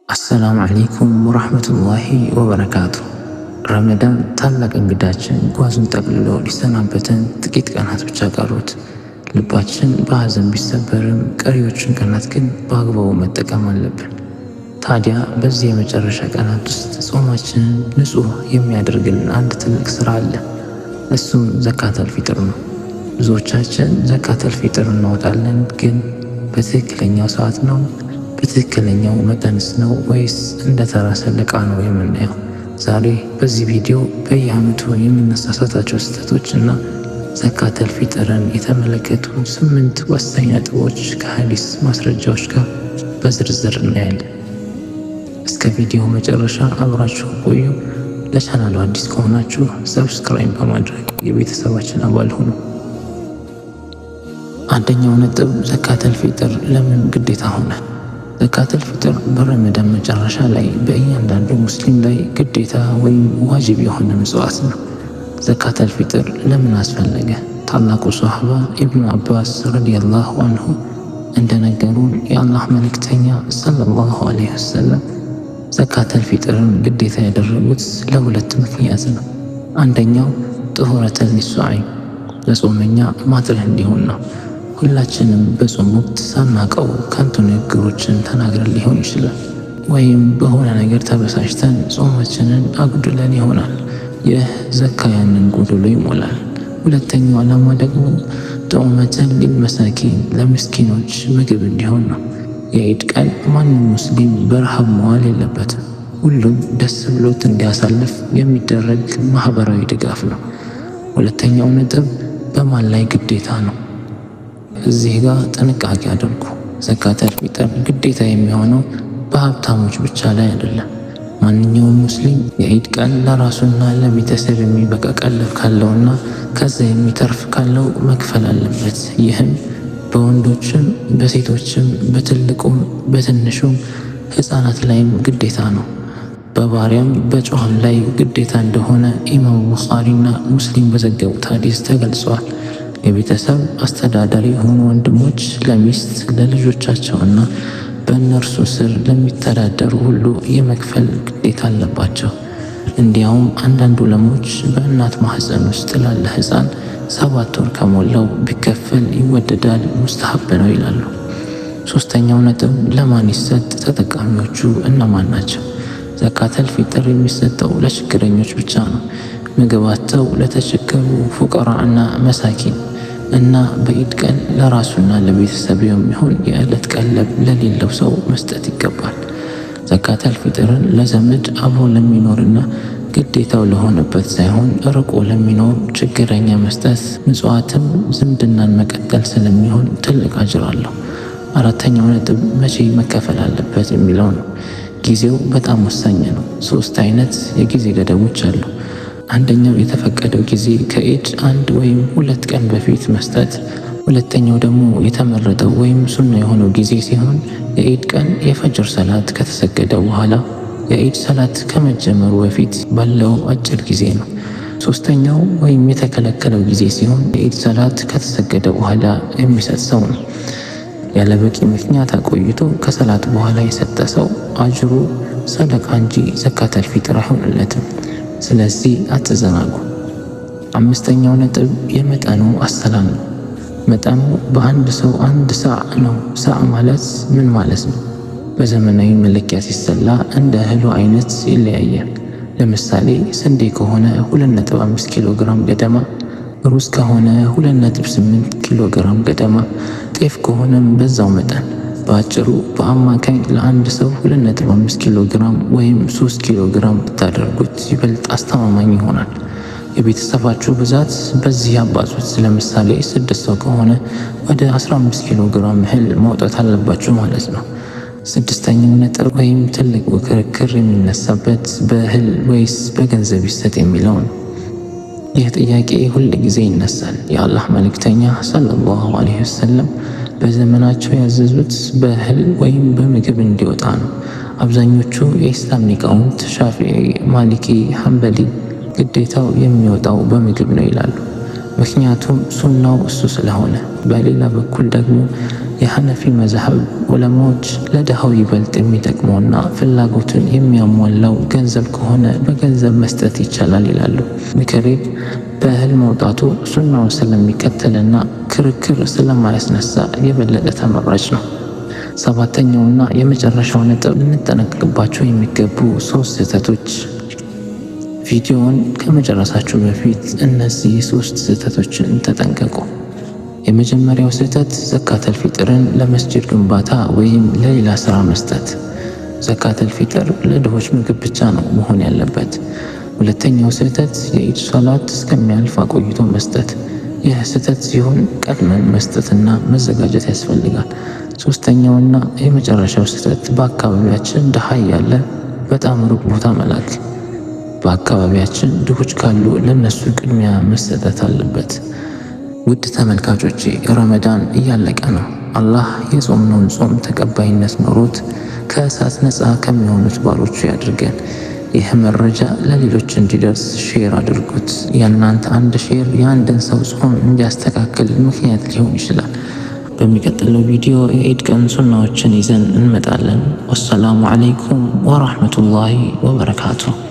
አሰላሙ አለይኩም ወራህመቱላሂ ወበረካቱ። ረመዳን ታላቅ እንግዳችን ጓዙን ጠቅልሎ ሊሰናበተን ጥቂት ቀናት ብቻ ቀሩት። ልባችን በሐዘን ቢሰበርም ቀሪዎቹን ቀናት ግን በአግባቡ መጠቀም አለብን። ታዲያ በዚህ የመጨረሻ ቀናት ውስጥ ጾማችንን ንጹሕ የሚያደርግልን አንድ ትልቅ ስራ አለ። እሱም ዘካተል ፊጥር ነው። ብዙዎቻችን ዘካተል ፊጥር እናወጣለን፣ ግን በትክክለኛው ሰዓት ነው? በትክክለኛው መጠንስ ነው ወይስ እንደ ተራ ሰደቃ ነው የምናየው? ዛሬ በዚህ ቪዲዮ በየዓመቱ የምንሳሳታቸው ስህተቶች እና ዘካተል ፊጥርን የተመለከቱ 8 ወሳኝ ነጥቦች ከሐዲስ ማስረጃዎች ጋር በዝርዝር እናያለን። እስከ ቪዲዮ መጨረሻ አብራችሁ ቆዩ። ለቻናሉ አዲስ ከሆናችሁ subscribe በማድረግ የቤተሰባችን አባል ሁኑ። አንደኛው ነጥብ፣ ዘካተል ፊጥር ለምን ግዴታ ሆነ? ዘካተል ፊጥር በረመዳን መጨረሻ ላይ በእያንዳንዱ ሙስሊም ላይ ግዴታ ወይም ዋጅብ የሆነ ምጽዋት ነው። ዘካተል ፊጥር ለምን አስፈለገ? ታላቁ ሶሐባ ኢብኑ አባስ ረዲየላሁ አንሁ እንደነገሩን የአላህ መልእክተኛ ሰለላሁ ዐለይሂ ወሰለም ዘካተል ፊጥርን ግዴታ ያደረጉት ለሁለት ምክንያት ነው። አንደኛው ጥሁረተን ሊሱዓይ፣ ለጾመኛ ማጥሪያ እንዲሆን ነው። ሁላችንም በጾም ወቅት ሳናቀው ከንቱ ንግግሮችን ተናግረን ሊሆን ይችላል፣ ወይም በሆነ ነገር ተበሳጭተን ጾማችንን አጉድለን ይሆናል። ይህ ዘካ ያንን ጎድሎ ይሞላል። ሁለተኛው ዓላማ ደግሞ ጥዑመተን ሊልመሳኪን፣ ለምስኪኖች ምግብ እንዲሆን ነው። የዒድ ቀን ማንም ሙስሊም በረሃብ መዋል የለበትም። ሁሉም ደስ ብሎት እንዲያሳልፍ የሚደረግ ማህበራዊ ድጋፍ ነው። ሁለተኛው ነጥብ፣ በማን ላይ ግዴታ ነው? እዚህ ጋር ጥንቃቄ አድርጉ። ዘካተል ፊጥር ግዴታ የሚሆነው በሀብታሞች ብቻ ላይ አይደለም። ማንኛውም ሙስሊም የዒድ ቀን ለራሱና ለቤተሰብ የሚበቃ ቀለብ ካለውና ከዛ የሚተርፍ ካለው መክፈል አለበት። ይህም በወንዶችም በሴቶችም በትልቁም በትንሹም ሕፃናት ላይም ግዴታ ነው። በባሪያም በጨዋም ላይ ግዴታ እንደሆነ ኢማሙ ቡኻሪና ሙስሊም በዘገቡት ሐዲስ ተገልጿል። የቤተሰብ አስተዳዳሪ የሆኑ ወንድሞች ለሚስት ለልጆቻቸውና በእነርሱ ስር ለሚተዳደሩ ሁሉ የመክፈል ግዴታ አለባቸው። እንዲያውም አንዳንድ ዑለሞች በእናት ማህፀን ውስጥ ላለ ሕፃን 7 ወር ከሞላው ቢከፈል ይወደዳል፣ ሙስተሐብ ነው ይላሉ። ሶስተኛው ነጥብ፣ ለማን ይሰጥ? ተጠቃሚዎቹ እነማን ናቸው? ዘካተል ፊጥር የሚሰጠው ለችግረኞች ብቻ ነው። ምግብ አጥተው ለተቸገሩ ፉቀራ እና መሳኪን እና በኢድ ቀን ለራሱና ለቤተሰብ የሚሆን የዕለት ቀለብ ለሌለው ሰው መስጠት ይገባል። ዘካተል ፊጥርን ለዘመድ፣ አብሮ ለሚኖርና ግዴታው ለሆነበት ሳይሆን ርቆ ለሚኖር ችግረኛ መስጠት ምጽዋትም ዝምድናን መቀጠል ስለሚሆን ትልቅ አጅር አለው። አራተኛው ነጥብ፣ መቼ መከፈል አለበት የሚለው ነው። ጊዜው በጣም ወሳኝ ነው። ሶስት አይነት የጊዜ ገደቦች አሉ። አንደኛው የተፈቀደው ጊዜ፣ ከኢድ 1 ወይም 2 ቀን በፊት መስጠት። ሁለተኛው ደግሞ የተመረጠው ወይም ሱና የሆነው ጊዜ ሲሆን የኢድ ቀን የፈጅር ሰላት ከተሰገደ በኋላ የኢድ ሰላት ከመጀመሩ በፊት ባለው አጭር ጊዜ ነው። ሶስተኛው ወይም የተከለከለው ጊዜ ሲሆን የኢድ ሰላት ከተሰገደ በኋላ የሚሰጥ ሰው ነው። ያለ በቂ ምክንያት አቆይቶ ከሰላት በኋላ የሰጠ ሰው አጅሩ ሰደቃ እንጂ ዘካተል ፊጥር አይሆንለትም። ስለዚህ አትዘናጉ። አምስተኛው ነጥብ የመጠኑ አሰላም ነው። መጠኑ በአንድ ሰው 1 ሳዕ ነው። ሳዕ ማለት ምን ማለት ነው? በዘመናዊ መለኪያ ሲሰላ እንደ እህሉ አይነት ይለያያል። ለምሳሌ ስንዴ ከሆነ 2.5 ኪሎ ግራም ገደማ፣ ሩዝ ከሆነ 2.8 ኪሎ ግራም ገደማ፣ ጤፍ ከሆነም በዛው መጠን። በአጭሩ በአማካኝ ለአንድ ሰው 2.5 ኪሎ ግራም ወይም 3 ኪሎ ግራም ብታደርጉት ይበልጥ አስተማማኝ ይሆናል። የቤተሰባችሁ ብዛት በዚህ አባዙት። ለምሳሌ ስድስት ሰው ከሆነ ወደ 15 ኪሎ ግራም እህል ማውጣት አለባችሁ ማለት ነው። ስድስተኛው ነጥብ ወይም ትልቁ ክርክር የሚነሳበት በእህል ወይስ በገንዘብ ይሰጥ የሚለው ነው። ይህ ጥያቄ ሁል ጊዜ ይነሳል። የአላህ መልእክተኛ ሰለላሁ ዐለይሂ ወሰለም በዘመናቸው ያዘዙት በእህል ወይም በምግብ እንዲወጣ ነው። አብዛኞቹ የኢስላም ሊቃውንት ሻፊዒ፣ ማሊኪ፣ ሐንበሊ ግዴታው የሚወጣው በምግብ ነው ይላሉ። ምክንያቱም ሱናው እሱ ስለሆነ። በሌላ በኩል ደግሞ የሐነፊ መዝሀብ ዑለማዎች ለድሃው ይበልጥ የሚጠቅመውና ፍላጎቱን የሚያሟላው ገንዘብ ከሆነ በገንዘብ መስጠት ይቻላል ይላሉ። ምክሬ በእህል መውጣቱ ሱናውን ስለሚከተልና ክርክር ስለማያስነሳ የበለጠ ተመራጭ ነው። ሰባተኛውና የመጨረሻው ነጥብ ልንጠነቀቅባቸው የሚገቡ ሶስት ስህተቶች። ቪዲዮውን ከመጨረሳችሁ በፊት እነዚህ ሶስት ስህተቶችን ተጠንቀቁ። የመጀመሪያው ስህተት ዘካተል ፊጥርን ለመስጂድ ግንባታ ወይም ለሌላ ስራ መስጠት። ዘካተል ፊጥር ለድሆች ምግብ ብቻ ነው መሆን ያለበት። ሁለተኛው ስህተት የኢድ ሶላት እስከሚያልፍ አቆይቶ መስጠት። ይህ ስህተት ሲሆን ቀድመን መስጠትና መዘጋጀት ያስፈልጋል። ሶስተኛውና የመጨረሻው ስህተት በአካባቢያችን ድሃ እያለ በጣም ሩቅ ቦታ መላክ። በአካባቢያችን ድሆች ካሉ ለነሱ ቅድሚያ መሰጠት አለበት። ውድ ተመልካቾቼ፣ ረመዳን እያለቀ ነው። አላህ የጾምነውን ጾም ተቀባይነት ኖሮት ከእሳት ነፃ ከሚሆኑት ባሮቹ ያድርገን። ይህ መረጃ ለሌሎች እንዲደርስ share አድርጉት። የእናንተ አንድ share የአንድን ሰው ጾም እንዲያስተካክል ምክንያት ሊሆን ይችላል። በሚቀጥለው ቪዲዮ የኢድ ቀን ሱናዎችን ይዘን እንመጣለን። والسلام عليكم ورحمة الله وبركاته።